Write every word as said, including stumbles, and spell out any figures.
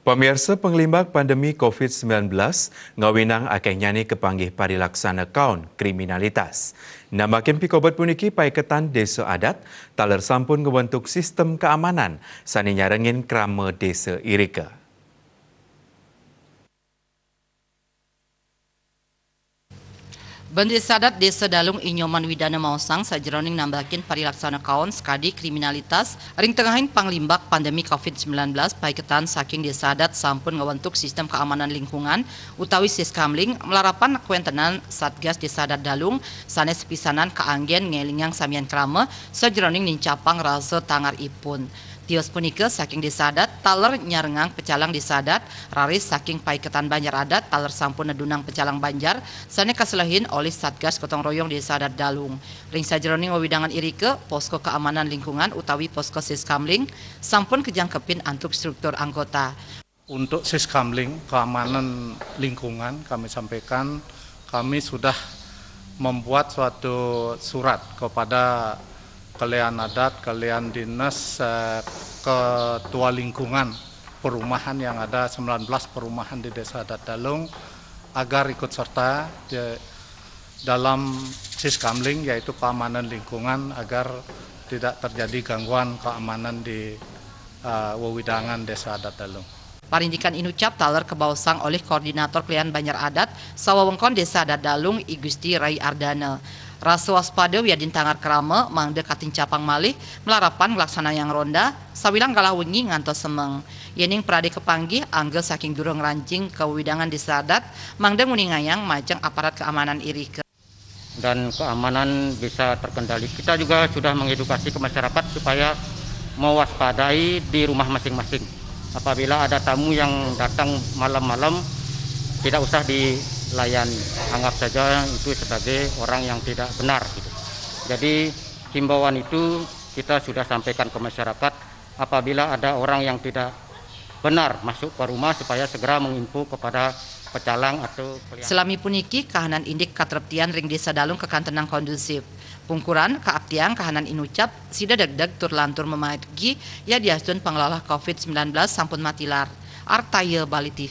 Pamirsa, panglimbak pandemi covid sembilan belas ngawinang akéhnyané kapanggih parilaksana kaon kriminalitas. Nambakin pikobet puniki paiketan désa adat taler sampun ngabentuk sistem kaamanan sané nyarengin krama désa irika. Bendésa Adat Désa Dalung I Nyoman Widana maosang sajeroning nambakin parilaksana kaon sakadi kriminalitas ring tengahing panglimbak pandemi covid sembilan belas, paiketan saking désa adat sampun ngabentuk sistem kaamanan lingkungan utawi Siskamling malarapan kawéntenan Satgas Désa Adat Dalung sané sapisanan kaanggén ngélingang samian krama sajeroning nincapang rasa tangaripun. Tios punika saking désa adat taler nyarengang pecalang désa adat, raris saking paiketan banjar adat taler sampun nedunang pecalang banjar sané kaselehin olih Satgas Gotong Royong Désa Adat Dalung. Ring sajeroning wewidangan irika, posko kaamanan lingkungan utawi posko Siskamling sampun kajangkepin antuk struktur anggota. Untuk Siskamling, keamanan lingkungan, kami sampaikan, kami sudah membuat suatu surat kepada kalian adat, kalian dinas, eh, ketua lingkungan perumahan yang ada sembilan belas perumahan di Désa Adat Dalung agar ikut serta di dalam Siskamling, yaitu keamanan lingkungan, agar tidak terjadi gangguan keamanan di, eh, wewidangan Désa Adat Dalung. Parindikan inucap taler kabaosang olih Koordinator Kelian Banjar Adat sawewengkon Désa Adat Dalung, I Gusti Rai Ardana. Rasa waspada wiadin tangar krama mangda katincapang malih malarapan nglaksanayang ronda sawilang galah wengi ngantos semeng. Yéning pradé kapanggih angga saking juru ngrancing kawewidangan désa adat mangda nguningayang majeng aparat keamanan irika. Dan keamanan bisa terkendali. Kita juga sudah mengedukasi ke masyarakat supaya mewaspadai di rumah masing-masing. Apabila ada tamu yang datang malam-malam, tidak usah dilayani. Anggap saja itu sebagai orang yang tidak benar, gitu. Jadi, himbauan itu kita sudah sampaikan ke masyarakat. Apabila ada orang yang tidak benar masuk ke rumah, supaya segera menginfo kepada pecalang atau kelian. Salami puniki, kahanan indik katreptian ring Désa Dalung kakantenang kondusif. Pungkuran, kaaptiang kahanan inucap, sida degdeg tur lantur mamargi yadiastun pangelola covid sembilan belas sampun matilar. Artaya Bali T V.